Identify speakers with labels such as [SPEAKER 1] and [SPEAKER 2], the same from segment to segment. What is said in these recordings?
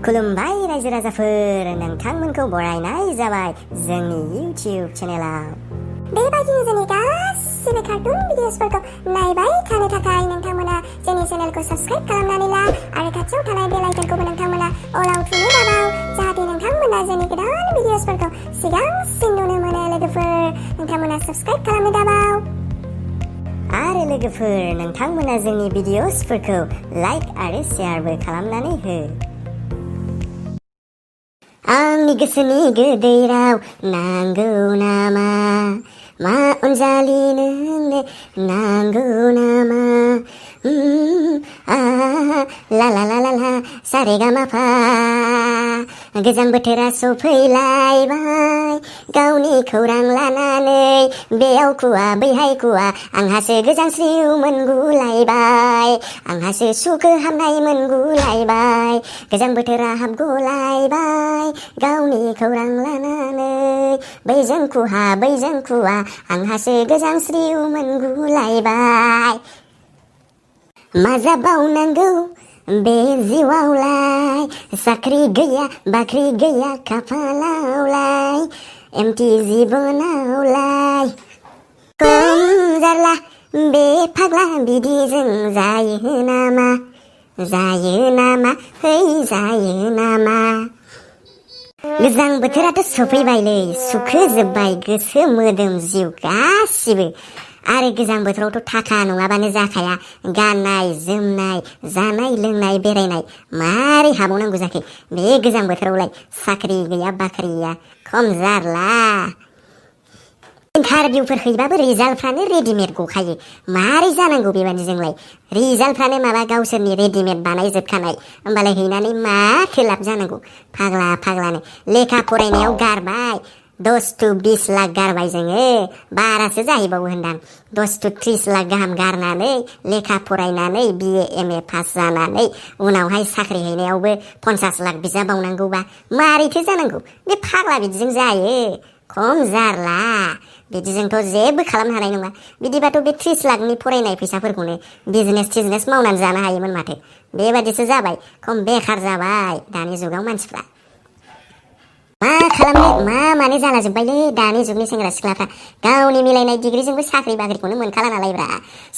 [SPEAKER 1] खुलुमबाय रायजो राजाफोर, नोंथांमोनखौ बरायनाय जाबाय जोंनि YouTube चेनेलाव।
[SPEAKER 2] बेबायदिनो जोंनि गासिबो कार्टुन भिडिअसफोरखौ नायबाय थानो थाखाय नोंथांमोना जोंनि चेनेलखौ साबस्क्राइब खालामनानै ला आरो खाथियाव थानाय बेल आइकनखौबो नोंथांमोना अलाव थुनो दाबाव, जाहाथे नोंथांमोना जोंनि गोदान भिडिअसफोरखौ सिगांसिन नुनो मोनो। लोगोफोर, नोंथांमोना साबस्क्राइब खालामनो दाबाव।
[SPEAKER 1] आरो लोगोफोर, नोंथांमोना जोंनि भिडिअसफोरखौ लाइक आरो शेयारबो खालामनानै हो। आंनि गोसोनि गोदै राव नांगौ नामा? मा अनजालि नोंनो नांगौ नामा? ला ला ला ला ला सा रे गा मा पा। गोजां बोथोरा सफैलायबाय गावनि खौरां लानानै, बेयाव खुवा बैहाय खुवा आंहासो गोजांस्रिउ मोनगुलायबाय, आंहासो सुखो हाबनाय मोनगुलायबाय। गोजां बोथोरा हाबगुलायबाय गावनि खौरां लानानै, बैजों खुहा बैजों खुवा आंहासो गोजांस्रिउ मोनगुलायबाय। मा जाबावनांगौ बे जिउआवलाय, साख्रि गैया बाख्रि गैया खाफालावलाय, एमटि जिबनावलाय। खम जारला बे फाग्ला बिदिजों जायो नामा? जायो नामा? है जायो नामा? गोजां बोथोराथ' सफैबायलै, सुखोजोब्बाय गोसो मोदोम जिउ गासिबो। आरो गोजां बोथोरावथ' थाखा नङाबानो जाखाया। गाननाय जोमनाय जानाय लोंनाय बेरायनाय मारै हाबावनांगौ जाखो बे गोजां बोथोरावलाय? साख्रि गैया बाख्रि गैया, खम जारला। इन्टारभिउफोर हैबाबो रिजाल्टफ्रानो रेडिमेड गखायो। मारै जानांगौ बेबादिजोंलाय? रिजाल्टफ्रानो माबा गावसोरनि रेडिमेड बानायजोबखानाय। होमबालाय हैनानै माथो लाब जानांगौ? फाग्ला फाग्लानो लेखा फरायनायाव गारबाय 10 to 20 लाख गारबाय जोङो, बारासो जाहैबावो होनदां। 10 to 30 लाख गाहाम गारनानै लेखा फरायनानै BA MA पास जानानै उनावहाय साख्रि हैनायावबो 50 लाख बिजाबावनांगौबा मारैथो जानांगौ? बे फाग्ला बिदिजों जायो? खम जारला। बिदिजोंथ' जेबो खालामनो हानाय नङा। बिदिबाथ' बे 30 लाखनि फरायनाय फैसाफोरखौनो बिजनेस मावनानै जानो हायोमोन माथो। बेबादिसो जाबाय, खम बेखार जाबाय दानि जुगाव मानसिफ्रा। मा खालामनो मा मानो जाला जोब्बायलै दानि जुगनि सेंग्रा सिख्लाफ्रा। गावनि मिलायनाय डिग्रिजोंबो साख्रि बाख्रिखौनो मोनखाला नालायब्रा।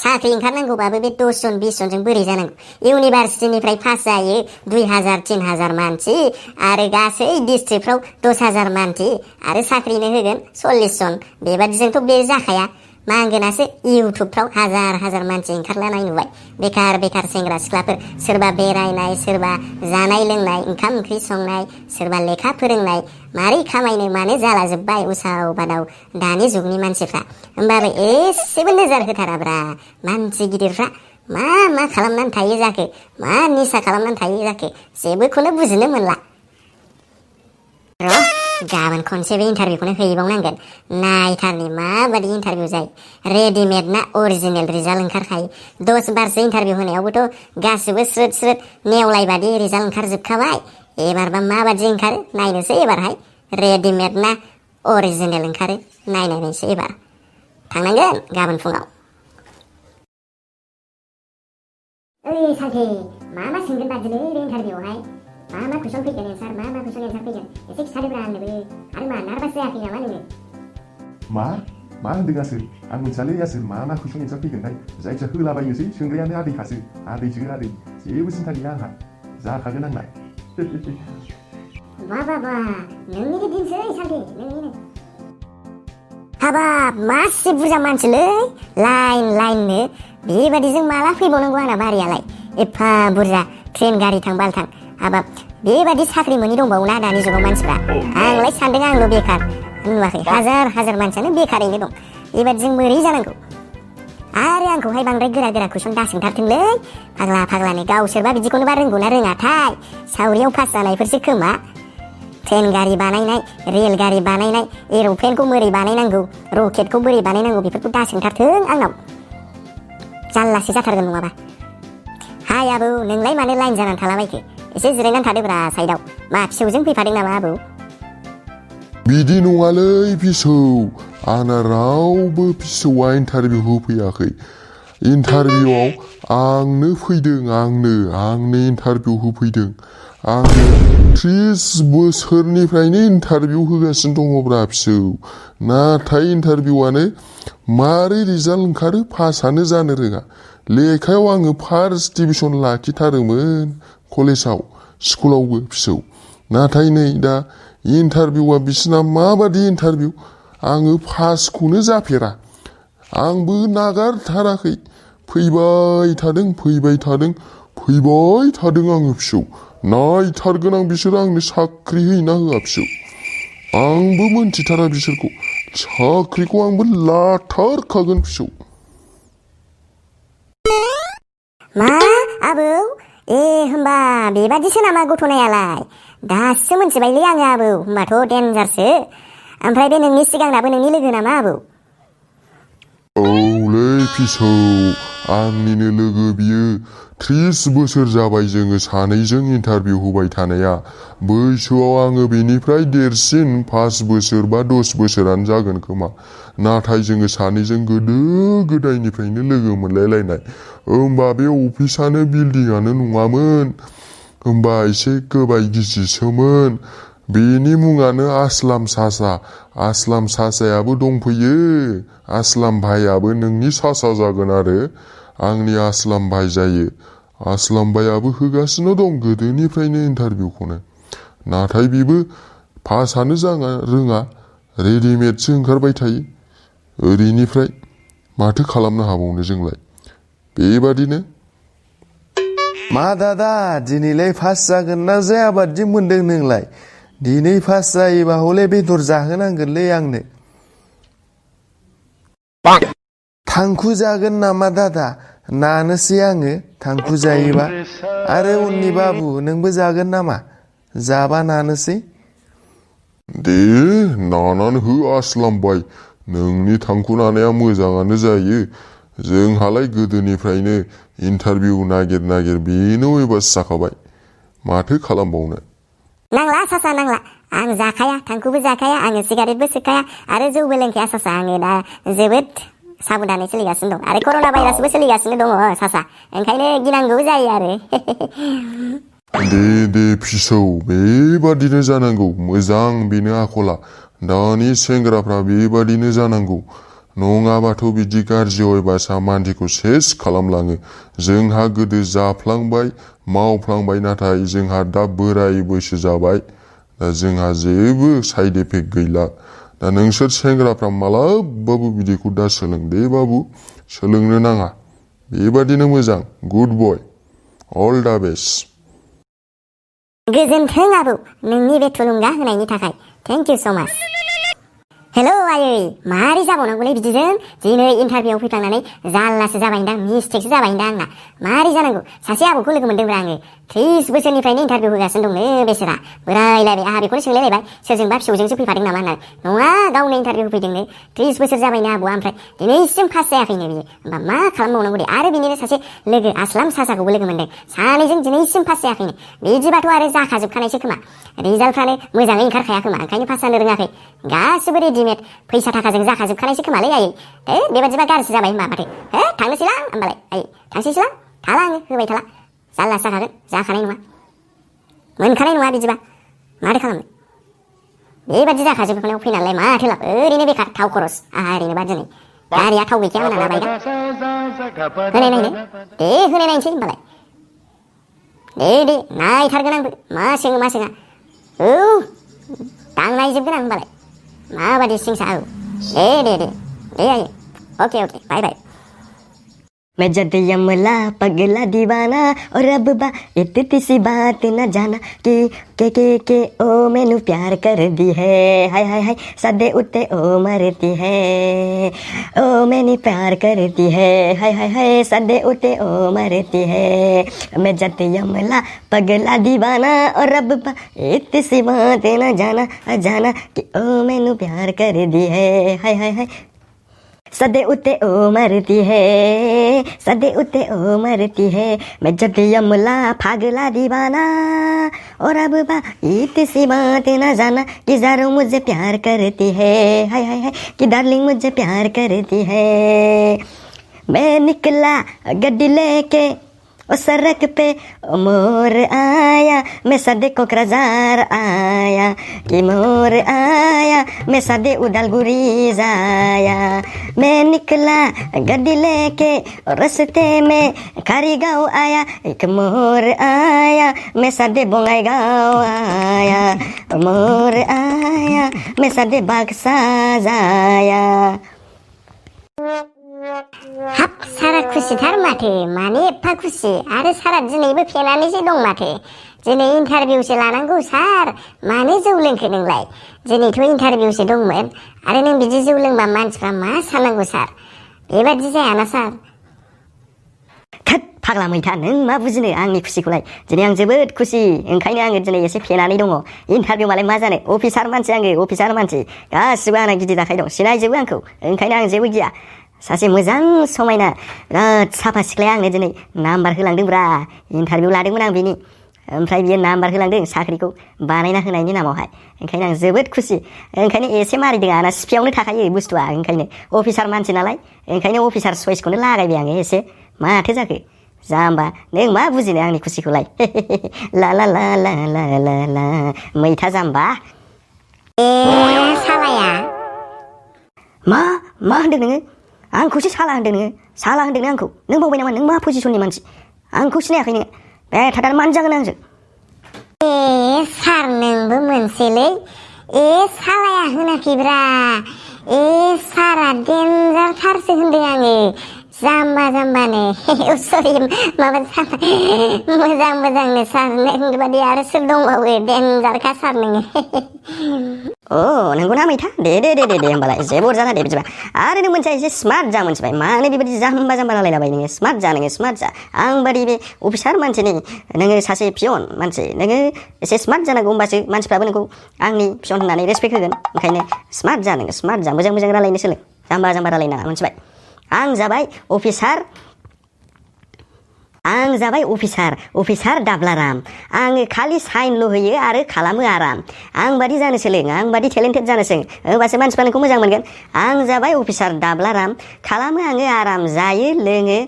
[SPEAKER 1] साख्रि ओंखारनांगौबाबो बे 10 जन 20 जनजों बोरै जानांगौ? इउनिभार्सिटिनिफ्राय पास जायो 2000-3000 मानसि, आरो गासै डिस्ट्रिक्टफ्राव 10,000 मानसि, आरो साख्रिनो होगोन 40 जन। बेबादिजोंथ' बे जाखाया। मांगोनासो इउटुबफ्राव हाजार मानसि ओंखारलानाय नुबाय। बेखार सेंग्रा सिख्लाफोर, सोरबा बेरायनाय, सोरबा जानाय लोंनाय ओंखाम ओंख्रि संनाय, सोरबा लेखा फोरोंनाय। मारै खामायनो मानो जाला जोब्बाय उसाव बादाव दानि जुगनि मानसिफ्रा। होमबाबो एसेबो नोजोर होथाराब्रा मानसि गिदिरफ्रा। मा खालामनानै थायो जाखो? मा निसा खालामनानै थायो जाखो? जेबोखौनो बुजिनो मोनला। र' गाबोन खनसे बे इन्टारभिउखौनो हैबावनांगोन। नायथारनि माबादि इन्टारभिउ जायो। रेडिमेड ना अरिजिनेल रिजाल्ट ओंखारखायो। 10 बारसो इन्टारभिउ होनायावबोथ' गासिबो स्रोद नेवलाय बादि रिजाल्ट ओंखारजोबखाबाय। एबारबा माबादि ओंखारो नायनोसै एबारहाय। रेडिमेड ना अरिजिनेल ओंखारो नायनोसै एबार। थांनांगोन गाबोन फुङाव। ओइ सालथे, मा सोंगोन बादिलै बे इन्टारभिउआवहाय? मा कुइसन फैगोन एन्सार, मा कुइसन एन्सार फैगोन? एसे खिथादोब्रा आंनोबो। आरो मा नार्भास जायाखै नामा नोङो?
[SPEAKER 3] मा होनदों आसोल? आं मिथियालै आसोल मा कुइसन एन्सार फैगोनथाय। जायखिया होलाबायनोसै, सोंग्रायानो आदैखासो। आदैसो आदै, जेबो सिन्था गैया आंहा। जाखागोन आंना।
[SPEAKER 2] बा नोंनिनो दिनसै सालथे, नोंनिनो। हाबाब मासे बुरजा मानसिलै लाइननो। बेबादिजों माला फैबावनांगौ आंना बारियालाय? एफा बुरजा ट्रेन गारि थां बाल थां। हाबाब बेबादि साख्रि मोनि दंबावोना दानि जुगाव मानसिफ्रा? आंलाय सानदों आंल' बेखार। नुवाखै हाजार मानसियानो बेखारैनो दं। बेबादिजों बोरै जानांगौ? आरो आंखौहाय बांद्राय गोरा कुइसन दासोंथारथोंलै। फाग्लानो गावसोरबा बिदिखौनोबा रोंगौना रोङाथाय? सावरियाव पास जानायफोरसो खोमा। ट्रेन गारि बानायनाय, रेल गारि बानायनाय, एर'प्लेनखौ बोरै बानायनांगौ, रकेटखौ बोरै बानायनांगौ बेफोरखौ दासोंथारथों आंनाव। जाल्लासो जाथारगोन नङाबा। हाय आबौ, नोंलाय मानो लाइन जानानै थालाबायखो? एसे जिरायनानै थादोब्रा साइडआव। मा फिसौजों फैफादों नामा आबौ?
[SPEAKER 4] बिदि नङालै फिसौ, आंना रावबो फिसौआ इन्टारभिउ होफैयाखै। इन्टारभिउआव आंनो फैदों, आंनो इन्टारभिउ होफैदों। आङो 30 बोसोरनिफ्रायनो इन्टारभिउ होगासिनो दङब्रा फिसौ नाथाय इन्टारभिउआनो मारै रिजाल्ट ओंखारो पासआनो जानो रोङा लेखायाव आङो फार्स्ट डिभिजन लाखिथारोमोन कलेजाव स्कुलावबो फिसौ नाथाय नै दा इन्टारभिउआ बिसिना माबादि इन्टारभिउ आङो पासखौनो जाफेरा आंबो नागारथाराखै फैबाय थादों आङो फिसौ नायथारगोन आं बिसोरो आंनो साख्रि होयोना होआ फिसौ आंबो मोनथिथारा बिसोरखौ साख्रिखौ आंबो लाथारखागोन फिसौ
[SPEAKER 2] मा आबौ होमबा बेबादिसो नामा गथ'नायालाय दासो मोनथिबायलै आङो आबौ होमबाथ' देनजारसो ओमफ्राय बे नोंनि सिगांनाबो नोंनि लोगो नामा आबौ
[SPEAKER 4] औलै फिसौ आंनिनो लोगो बियो 30 बोसोर जाबाय जोङो सानैजों इन्टारभिउ होबाय थानाया बैसोआव आङो बेनिफ्राय देरसिन 5 बोसोर बा 10 बोसोरानो जागोन खोमा नाथाय जोङो सानैजों गोदो गोदायनिफ्रायनो लोगो मोनलायलायनाय होमबा बे अफिसानो बिल्डिंआनो नङामोन होमबा एसे गोबाय गिजिसोमोन बेनि मुङानो आस्लाम सासायाबो दंफैयो आस्लाम भाइयाबो नोंनि सासा जागोन आरो आंनि आस्लाम भाइ जायो आस्लाम भाइयाबो होगासिनो दं गोदोनिफ्रायनो इन्टारभिउखौनो नाथाय बेबो पासआनो रोङा रेडिमेडसो ओंखारबाय थायो ओरैनिफ्राय माथो खालामनो हाबावनो जोंलाय बेबादिनो
[SPEAKER 5] मा दादा दिनैलाय पास जागोन ना जायाबादि मोनदों नोंलाय दिनै पास जायोबा हले बेदर जाहोनांगोनलै आंनो थांखु जागोन नामा दादा नानोसै आङो थांखु जायोबा आरो उननि बाबु नोंबो जागोन नामा जाबा नानोसै
[SPEAKER 4] दे नानानै हो आस्लाम भाइ नोंनि थांखु नानाया मोजाङानो जायो जोंहालाय गोदोनिफ्रायनो इन्टारभिउ नागिर बेनो अयबास जाखाबाय माथो खालामबावनो
[SPEAKER 2] नांला सासा नांला आं जाखाया थांखुबो जाखाया आङो सिगारेटबो सोखाया आरो जौबो लोंखाया सासा आङो दा जोबोद साबधानै सोलिगासिनो दं आरो कर'ना भाइरासबो सोलिगासिनो दङ सासा ओंखायनो गिनांगौ जायो आरो
[SPEAKER 4] दे फिसौ बेबादिनो जानांगौ मोजां बेनो आखला दानि सेंग्राफ्रा बेबादिनो जानांगौ नङाबाथ' बिदि गाज्रि अयबासा मानसिखौ सेस खालामलाङो जोंहा गोदो जाफ्लांबाय मावफ्लांबाय नाथाय जोंहा दा बोराय बैसो जाबाय दा जोंहा जेबो साइड इफेक्ट गैला दा नोंसोर सेंग्राफ्रा मालाबाबो बिदिखौ दा सोलों दे बाबु सोलोंनो नाङा बेबादिनो मोजां गुड बय अल दा बेस्ट
[SPEAKER 2] गोजोन्थों आबौ नोंनि बे थुलुंगा होनायनि थाखाय थेंक इउ स' माच हेलौ आयै मारै जाबावनांगौलै बिदिजों दिनै इन्टारभिउआव फैफ्लांनानै जारलासो जाबायदां मिस्टेकसो जाबायदां आंना मारै जानांगौ सासे आबौखौ लोगो मोनदोंब्रा आङो 30 बोसोरनिफ्रायनो इन्टारभिउ होगासिनो दंनो बेसोरा बोरायलायबाय आंहा बेखौनो सोंलायलायबाय सोरजोंबा फिसौजोंसो फैफादों नामा होननानै नङा गावनो इन्टारभिउ होफैदोंनो 30 बोसोर जाबायनो आबौआ ओमफ्राय दिनैसिम पास जायाखैनो बियो होमबा मा खालामबावनांगौ दे आरो बिनिनो सासे लोगो आस्लाम सासाखौबो लोगो मोनदों सानैजों दिनैसिम पास जायाखैनो बिदिबाथ' आरो जाखाजोबखानायसो खोमा रिजाल्टफ्रानो मोजाङै ओंखारखाया खोमा ओंखायनो पास जानो रोङाखै गासिबो रेडिमेड फैसा थाखाजों जाखाजोबखानायसो खोमालै आयै बेबादिबा गाज्रिसो जाबाय होमबा माथो थांनोसैलां होमबालाय आयै थांसैसैलां थाला आङो होबाय थाला जारलासो जाखागोन जाखानाय नङा मोनखानाय नङा बिदिबा माथो खालामनो बेबादि जाखाजोबखानायाव फैनानैलाय माथो लाब ओरैनो बेखार थाव खरस आहा ओरैनोबा दिनै गारिया थाव गैखाया मोना बाइकआ होनाय नायनो होनाय नायनोसै होमबालाय दे नायथारगोन आंबो मा सोङा औ दांनायजोबगोन आं होमबालाय माबादि सिंसा औ दे आयै ओके बाय
[SPEAKER 6] मैं जद यमला पगला दीवाना और अब बा इतनी सी बात न जाना के ओ मैनू प्यार कर दी है हाय सदे उत्ते ओ मरती है ओ मैंने प्यार कर दी है हाय सदे उत्ते ओ मरती है मैं जद यमला पगला दीवाना और अब बा इतनी सी बात न जाना कि ओ मैनू प्यार कर दी है हाय सदे उत्ते ओ मरती है मैं जब यमला फागला दीवाना और अब बा इतनी बात न जाना कि ज़ारो मुझे प्यार करती है हाय कि डार्लिंग मुझे प्यार करती है मैं निकला गड्डी लेके ओ सड़क पे ओ मोर आया मैं सदे कोकराझार आया कि मोर आया मैं सदे उदालगुरी जाया मैं निकला गड्डी लेके और रस्ते में कारीगांव आया एक मोर आया मैं सदे बोंगाईगांव आया मोर आया मैं सदे बाक्सा जाया
[SPEAKER 2] हाब सारा खुसिथार माथो माने एफा खुसि आरो सारा दिनैबो फेनानैसो दं माथो दिनै इन्टारभिउसो लानांगौ सार मानो जौ लोंखो नोंलाय दिनैथ' इन्टारभिउसो दंमोन आरो नों बिदि जौ लोंबा मानसिफ्रा मा साननांगौ सार बेबादि जायाना सार
[SPEAKER 6] थोद फाग्ला मैथा नों मा बुजिनो आंनि खुसिखौलाय दिनै आं जोबोद खुसि ओंखायनो आङो दिनै एसे फेनानै दङ इन्टारभिउ मालाय मा जानो अफिसार मानसि आङो अफिसार मानसि गासिबो आंना गिदिर आखाइ दं सिनायजोबो आंखौ ओंखायनो आं जेबो गिया सासे मोजां समायना बिराद साफा सिख्लाया आंनो दिनै नाम्बार होलांदोंब्रा इन्टारभिउ लादोंमोन आं बिनि ओमफ्राय बियो नाम्बार होलांदों साख्रिखौ बानायना होनायनि नामावहाय ओंखायनो आं जोबोद खुसि ओंखायनो एसे मारिदों आंना सिफियावनो थाखायो बुस्थुआ ओंखायनो अफिसार मानसि नालाय ओंखायनो अफिसार चइसखौनो लागायबाय आङो एसे माथो जाखो जाम्बा नों मा बुजिनो आंनि खुसिखौलाय ला ला ला ला ला ला ला मैथा जाम्बा
[SPEAKER 2] सालाया
[SPEAKER 6] मा होनदों नोङो आंखौसो साला होनदों नोङो साला होनदों आंखौ नों बावबाय नामा नों मा पजिसननि मानसि आंखौ सिनायाखै नोङो बे थादार मानो जागोन आंजों
[SPEAKER 2] सार नोंबो मोनसेलै सालाया होनाखैब्रा सारा डेन्जारथारसो होनदों आङो जाम्बा जाम्बानो सरि माबा मोजांनो सार नोंबादि आरो सोर दंबावो डेन्जारखा सार नोङो
[SPEAKER 6] अ नंगौना मैथा दे होमबालाय जेबो अरजाला दे बिदिबा आरो नों मोनसे एसे स्मार्ट जा मोनथिबाय मानो बेबायदि जाम्बा रायलायलाबाय नोङो स्मार्ट जा आं बादि बे अफिसार मानसिनि नोङो सासे पियन मानसि नोङो एसे स्मार्ट जानांगौ होमबासो मानसिफ्राबो नोंखौ आंनि पियन होननानै रेसपेक्ट होगोन ओंखायनो स्मार्ट जा नोङो स्मार्ट जा मोजां रायलायनो सोलों जाम्बा रायलायनाङा मोनथिबाय आं जाबाय अफिसार दाब्लाराम आङो खालि साइनल' होयो आरो खालामो आराम आं बादि जानो सोलों आं बादि टेलेन्टेड जानो सोलों होमबासो मानसिफ्रा नोंखौ मोजां मोनगोन आं जाबाय अफिसार दाब्लाराम खालामो आङो आराम जायो लोङो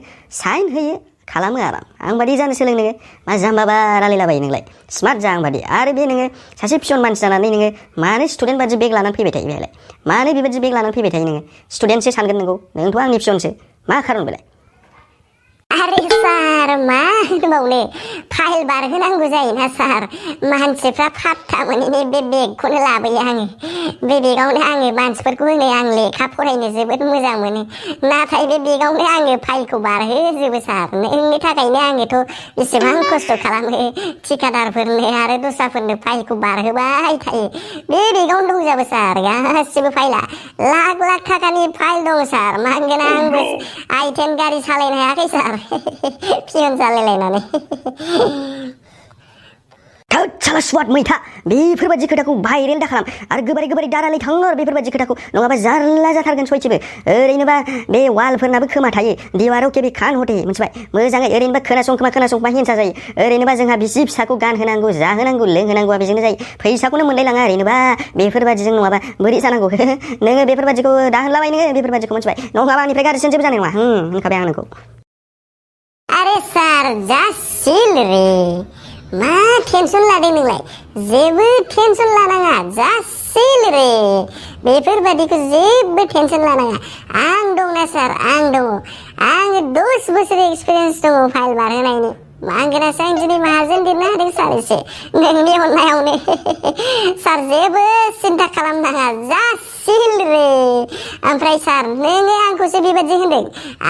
[SPEAKER 6] साइन होयो खालामो आराम आं बादि जानो सोलों नोङो मा जाम्बा रायलायलाबायो नोंलाय स्मार्ट जा आं बादि आरो बे नोङो सासे पियन मानसि जानानै नोङो मानो स्टुडेन्ट बादि बेग लानानै फैबाय थायो बेहायलाय मानो बेबादि बेग लानानै फैबाय थायो नोङो स्टुडेन्टसो सानगोन नोंथ' आंनि पियनसो मा खारन बेलाय
[SPEAKER 2] अरे सार मा होनबावनो फाइल बारहोनांगौ जायोना सार मानसिफ्रा फात्ता मोनैनि बे बेगखौनो लाबोयो आङो बे बेगावनो आङो मानसिफोरखौ होनो आं लेखा फरायनो जोबोद मोजां मोनो नाथाय बे बेगावनो आङो फाइलखौ बारहोजोबो सार नोंनि थाखायनो आङोथ' बेसेबां खस्थ' खालामो थिकादारफोरनो आरो दस्राफोरनो फाइलखौ बारहोबाय थायो बे बेगावनो दंजोबो सार गासिबो फाइला लाख थाखानि फाइल दं सार मानगोन आंबो आइटेन गारि सालायनो हायाखै सार पियन जालायलायनानै
[SPEAKER 6] थोद साला सुवाद मैथा बेफोरबायदि खोथाखौ भाइरेल दाखालाम आरो गोबारै दारालै थाङो बेफोरबायदि खोथाखौ नङाबा जारला जाथारगोन सयथिबो ओरैनोबा बे वालफोरनाबो खोमा थायो दिवाराव केबि कान हथे मोनथिबाय मोजाङै ओरैनोबा खोनासंबा हिंसा जायो ओरैनोबा जोंहा बिसि फिसाखौ गानहोनांगौ जाहोनांगौ लोंहोनांगौआ बेजोंनो जायो फैसाखौनो मोनलायलाङा ओरैनोबा बेफोरबायदिजों नङाबा बोरै जानांगौ नोङो बेफोरबायदिखौ दाहोनलाबाय नोङो बेफोरबायदिखौ मोनथिबाय नङाबा आंनिफ्राय गाज्रिसिन जेबो जानाय नङा होनखाबाय आं नोंखौ
[SPEAKER 2] अरे सार जासिल रे मा टेनसन लादों नोंलाय जेबो टेनसन लानाङा जासिल रे बेफोरबायदिखौ जेबो टेनसन लानाङा आं दंना सार आं दङ आङो 10 बोसोर एक्सपिरियेन्स दङ फाइल बारहोनायनि मांगोनासो आं दिनै माहाजोन दिरनो हादों सार एसे नोंनि अननायावनो सार जेबो सिन्था खालामनाङा जासिल रे ओमफ्राय सार नोङो आंखौसो बेबायदि होनदों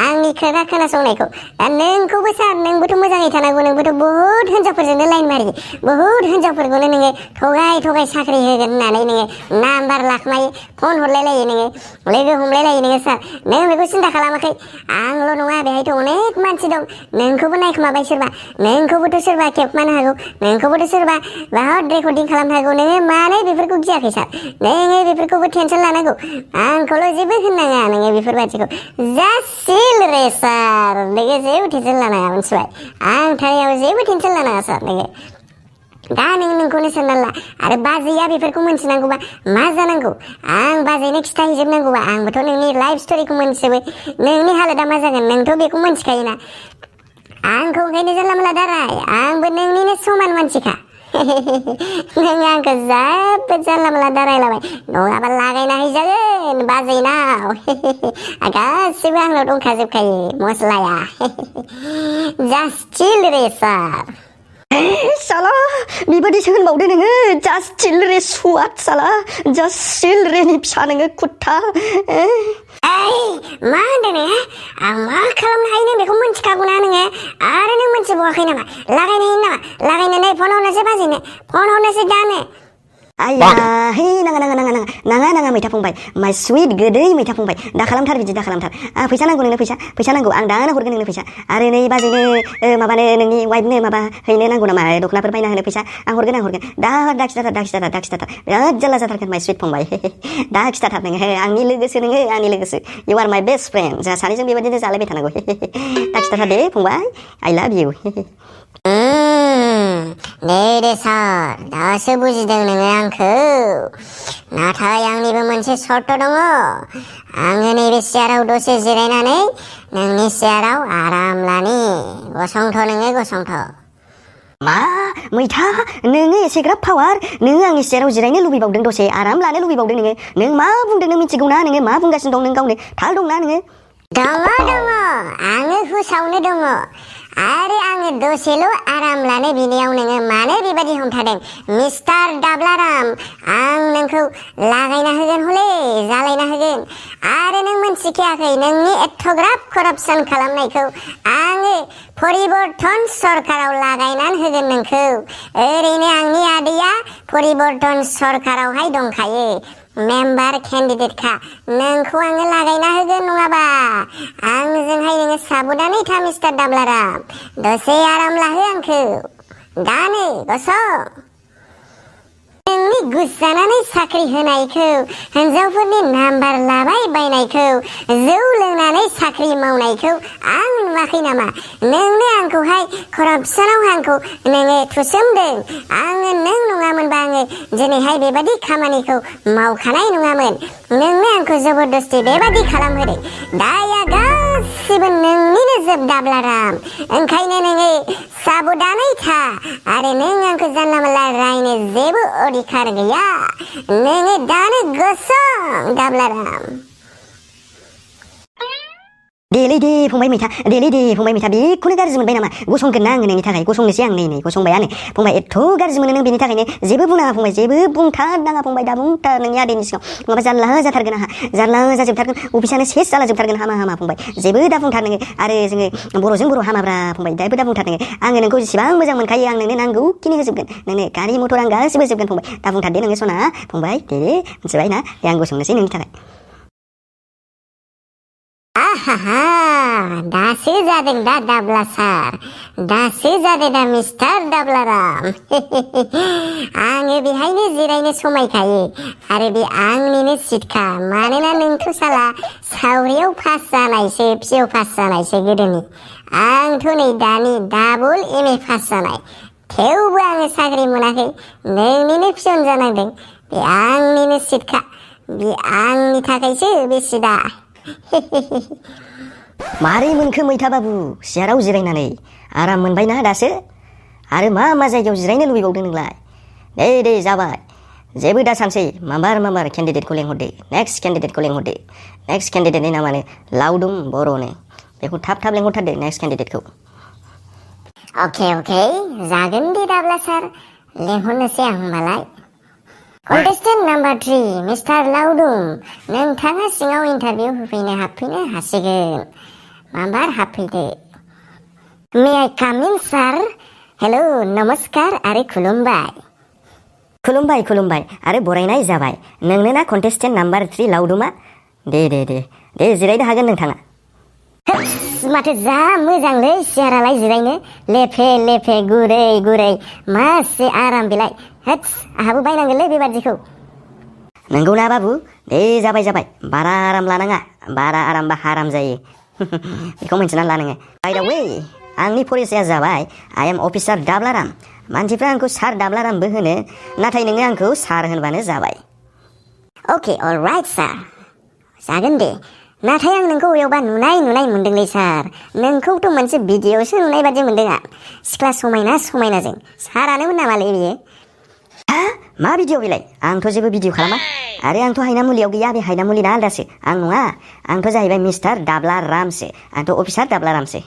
[SPEAKER 2] आंनि खोथा खोनासंनायखौ दा नोंखौबो सार नोंबोथ' मोजाङै थानांगौ नोंबोथ' बहुद हिनजावफोरजोंनो लाइन मारियो बहुद हिनजावफोरखौनो नोङो थगाय साख्रि होगोन होननानै नोङो नाम्बार लाखमायो फन हरलायलायो नोङो लोगो हमलायलायो नोङो सार नों बेखौ सिन्था खालामाखै आंल' नङा बेहायथ' अनेक मानसि दं नोंखौबो नायखोमाबाय सोरबा नोंखौबोथ' सोरबा खेबखानो हागौ नोंखौबोथ' सोरबा बहुद रेकर्डिं खालामनो हागौ नोङो मानो बेफोरखौ गियाखै सार नोङो बेफोरखौबो टेनसन लानांगौ आंखौल' जेबो होननाङा नोङो बेफोरबायदिखौ जासिल रे सार नोङो जेबो टेनसन लानाङा मोनथिबाय आं थानायाव जेबो टेनसन लानाङा सार नोङो दा नोंखौनो सानना ला आरो बाजैया बेफोरखौ मोनथिनांगौबा मा जानांगौ आं बाजैनो खिथाहैजोबनांगौबा आंबोथ' नोंनि लाइफ स्ट'रिखौ मोनथिजोबो नोंनि हालोदा मा जागोन नोंथ' बेखौ मोनथिखायोना
[SPEAKER 1] आंखौ ओंखायनो जानला मोनला दाराय आंबो नोंनिनो समान मानसिखा नों आंखौ जोबोद जानला मोनला दारायलाबाय नङाबा लागायना हैजागोन बाजैनाव गासिबो आंनाव दंखाजोबखायो मस्लाया जास्ट चिल रे सार
[SPEAKER 6] साला बेबादिसो होनबावदो नोङो जास्ट चिल रे सुवाट साला जास्ट चिल रेनि फिसा नोङो कुत्ता
[SPEAKER 1] मा होनदों नोङो आं मा खालामनो हायो नों बेखौ मिन्थिखागौना नोङो आरो नों मिन्थिबावाखै नामा लागायनो हायो नामा लागायनानै फन हरनोसै बाजैनो फन हरनोसै दानो
[SPEAKER 6] आया हे नाङा मैथा फंबाय माय सुइट गोदै मैथा फंबाय दा खालामथार बिदि दा खालामथार फैसा नांगौ नोंनो फैसा नांगौ आं दानो हरगोन नोंनो फैसा आरो नै बाजैनो माबानो नोंनि वाइफनो माबा हैनो नांगौ नामा दख'नाफोर बायना होनो फैसा आं हरगोन दा खिथाथार बिराद जारला जाथारगोन माय सुइट फंबाय दा खिथाथार नोङो आंनि लोगोसो नोङो आंनि लोगोसो इउ आर माय बेस्ट फ्रेन्ड जोंहा सानैजों बेबायदिनो जालायबाय थानांगौ दा खिथाथार दे फंबाय आइ लाभ इउ
[SPEAKER 1] दे सार दासो बुजिदों नोङो आंखौ नाथाय आंनिबो मोनसे सर्त दङ आङो नैबे सियाराव दसे जिरायनानै नोंनि सियाराव आराम लानि गसंथ' नोङो गसंथ'
[SPEAKER 6] मा मैथा नोङो एसेग्राब पावार नोङो आंनि सियाराव जिरायनो लुबैबावदों दसे आराम लानो लुबैबावदों नों मा बुंदों नों मिथिगौना नोङो मा बुंगासिनो दं नों गावनो थाल दंना नोङो
[SPEAKER 1] दङ आङो हुसावनो दङ आरो आङो दसेल' आराम लानो बिनियाव नोङो मानो बेबायदि हमथादों मिस्टार दाब्लाराम आं नोंखौ लागायना होगोन हले जालायना होगोन आरो नों मोनथिखायाखै नोंनि एथ'ग्राब करापसन खालामनायखौ आङो परिबर्तन सरकाराव लागायनानै होगोन नोंखौ ओरैनो आंनि आदैया परिबर्तन सरकारावहाय दंखायो मेम्बार केन्डिडेटखा नोंखौ आङो लागायना होगोन नङाबा आंजोंहाय नोङो साबधानै था मिस्टार दाब्लाराम दसे आराम लाहो आंखौ दानो गसं नोंनि गुस्सानानै साख्रि होनायखौ हिन्जावफोरनि नाम्बार लाबाय बायनायखौ जौ लोंनानै साख्रि मावनायखौ आं नुवाखै नामा नोंनो आंखौहाय करापसनाव आंखौ नोङो थुसोमदों आङो नों नङामोनबा आङो दिनैहाय बेबादि खामानिखौ मावखानाय नङामोन नोंनो आंखौ जबरदस्ति बेबादि खालामहोदों दाया गासिबो नोंनिनो जोब दाब्लाराम ओंखायनो नोङो साबधानै था आरो नों आंखौ जानला मोनला रायनो जेबो अधिकार गैया नोङो दानो गसं दाब्लाराम
[SPEAKER 6] देलै दे फंबाय मैथा बेखौनो गाज्रि मोनबाय नामा गसंगोन ना आङो नोंनि थाखाय गसंनोसै आं नै गसंबाय आङो फंबाय एथ' गाज्रि मोनो नों बेनि थाखायनो जेबो बुंनाङा फंबाय जेबो बुंथारनाङा फंबाय दा बुंथार नोंनि आदैनि सिगाङाव नङाबा जारला जाथारगोन आंहा जारला जाजोबथारगोन अफिसानो सेस जालाजोबथारगोन हामा फंबाय जेबो दा बुंथार नोङो आरो जोङो बर'जों बर' हामाब्रा फंबाय दाबो दा बुंथार नोङो आङो नोंखौ जेसेबां मोजां मोनखायो आं नोंनो नांगौखिनि होजोबगोन नोंनो गारि मटर आं गासिबो होजोबगोन फंबाय दा बुंथार दे नोङो सना फंबाय दे मिथिबाय ना दे आं गसंनोसै नोंनि थाखाय
[SPEAKER 1] दासो जादों दा दाब्ला सार दासो जादों दा मिस्टार दाब्लाराम आङो बेहायनो जिरायनो समायखायो आरो बे आंनिनो सिटखा मानोना नोंथ' साला सावरियाव पास जानायसो पिअ पास जानायसो गोदोनि आंथ' नै दानि डाबल एमए पास जानाय थेवबो आङो साख्रि मोनाखै नोंनिनो पिअन जानांदों बे आंनिनो सिटखा बे आंनि थाखायसो बे सिटआ
[SPEAKER 6] मारै मोनखो मैथा बाबु सियाराव जिरायनानै आराम मोनबायना दासो आरो मा जायगायाव जिरायनो लुबैबावदों नोंलाय दे जाबाय जेबो दा सानसै माबार केन्डिडेटखौ लेंहरदो नेक्स्ट केन्डिडेटनि नामानो लाउदुम बर'नो बेखौ थाब लेंहरथारदो नेक्स्ट केन्डिडेटखौ
[SPEAKER 1] अके जागोन दे दाब्ला सार लेंहरनोसै आं होमबालाय कन्टेस्टेन्ट नाम्बार 3 मिस्टार लाउदुम नोंथाङा सिङाव इन्टारभिउ हाबफैनो हासिगोन माबार हाबफैदो मे आइ काम इन सार हेलौ नमस्कार आरो
[SPEAKER 6] खुलुमबाय आरो बरायनाय जाबाय नोंनो ना कन्टेस्टेन्ट नाम्बार 3 लाउदुमा दे जिरायनो हागोन नोंथाङा
[SPEAKER 1] माथो जा मोजांलै सियारालाय जिरायनो लेफे गुरै मासे आराम बिलाय आहाबो बायनांगोनलै बेबादिखौ
[SPEAKER 6] नंगौना बाबु दे जाबाय बारा आराम लानाङा बारा आरामबा हाराम जायो बेखौ मिन्थिना ला नोङो बाय द वे आंनि परिचया जाबाय आइ एम अफिसार दाब्लाराम मानसिफ्रा आंखौ सार दाब्लारामबो होनो नाथाय नोङो आंखौ सार होनबानो जाबाय
[SPEAKER 1] अके अलराइट सार जागोन दे नाथाय आं नोंखौ अबेयावबा नुनाय मोनदोंलै सार नोंखौथ' मोनसे भिडिअ'सो नुनाय बादि मोनदों आं सिख्ला समायनाजों सारानोमोन नामालै बियो
[SPEAKER 6] हा मा भिडिअ बेलाय आंथ' जेबो भिडिअ खालामा आरो आंथ' हायना मुलियाव गैया बे हायना मुलिना आलदासो आं नङा आंथ' जाहैबाय मिस्टार दाब्ला रामसो आंथ' अफिसार दाब्ला रामसो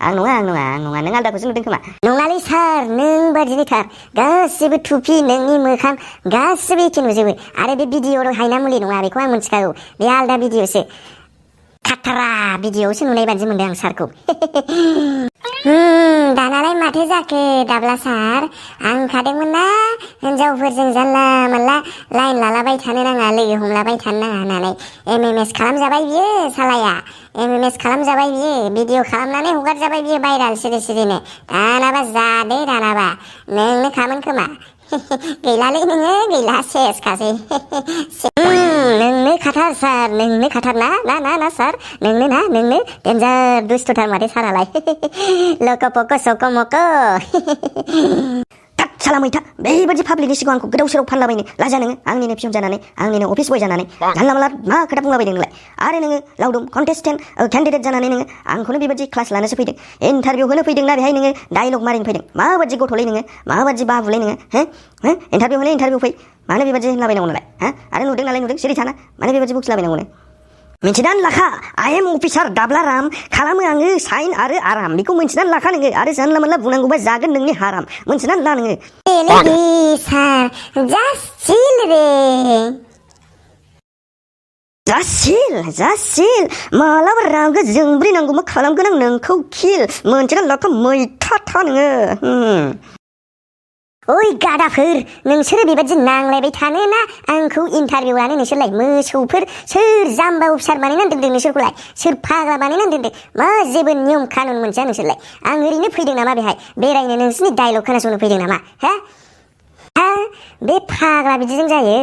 [SPEAKER 6] आं नङा नों आलदाखौसो नुदों खोमा
[SPEAKER 1] नङालै सार नों बादिनोथार गासिबो टुपि नोंनि मोखां गासिबो एखे नुजोबो आरो बे भिडिअ' हायना मुलि नङा बेखौ आं मिथिखागौ बे आलदा भिडिअ'सो खाथारा भिडिअ'सो नुनाय बादि मोनदों आं सारखौ दानालाय माथो जाखो दाब्ला सार आं खादोंमोन ना हिनजावफोरजों जानला मोनला लाइन लालाबाय थानो नाङा लोगो हमलाबाय थानो नाङा होननानै MMS खालामजाबाय बियो सालाया MMS खालामजाबाय बियो भिडिअ खालामनानै हगारजाबाय बियो भाइराल सिरिनो दानाबा जादो दानाबा नोंनो खामोन खोमा गैलालै नोङो गैला सेसखासै नोंनो खाथार सार नोंनो खाथार ना सार नोंनो डेन्जार दुस्थुथार माथो सारालाय लक' पक' सक' मक'
[SPEAKER 6] साला मैथा बेबायदि पाब्लिकनि सिगाङाव आंखौ गोदाव सोराव फानलाबायनो लाजा नोङो आंनिनो पियन जानानै आंनिनो अफिस बय जानानै जानला मोनला मा खोथा बुंलाबायदों नोंलाय आरो नोङो लावदुम कन्टेस्टेन्ट केन्डिडेट जानानै नोङो आंखौनो बेबायदि क्लास लानोसो फैदों इन्टारभिउ होनो फैदोंना बेहाय नोङो डायलग मारिनो फैदों माबायदि गथ'लै नोङो माबायदि बाबुलै नोङो हो इन्टारभिउ फै मानो बेबायदि होनलाबायनांगौ नालाय आरो नुदों नालाय नुदों सिरि थाना मानो बेबायदि बुखिलाबायनांगौ मिथिनानै लाखा आइ एम अफिसार दाब्ला राम खालामो आङो साइन आरो आराम बेखौ मिथिनानै लाखा नोङो आरो जानला मोनला बुंनांगौबा जागोन नोंनि हाराम मिथिनानै ला नोङो
[SPEAKER 1] सार जास्ट चिल रे
[SPEAKER 6] जासिल मालाबा रागा जोंब्रै नांगौ मा खालामगोन आं नोंखौ किल मिथिनानै लाखा मैथा था नोङो
[SPEAKER 1] ओइ गादाफोर नोंसोरो बेबायदि नांलायबाय थानो ना आंखौ इन्टारभिउ लानो नोंसोरलाय मोसौफोर सोर जाम्बा अफिसार बानायनानै दोनदों नोंसोरखौलाय सोर फाग्ला बानायनानै दोनदों मा जेबो नियम कानुन मोनथिया नोंसोरलाय आं ओरैनो फैदों नामा बेहाय बेरायनो नोंसोरनि डायलग खोनासंनो फैदों नामा हा बे फाग्ला बिदिजों जायो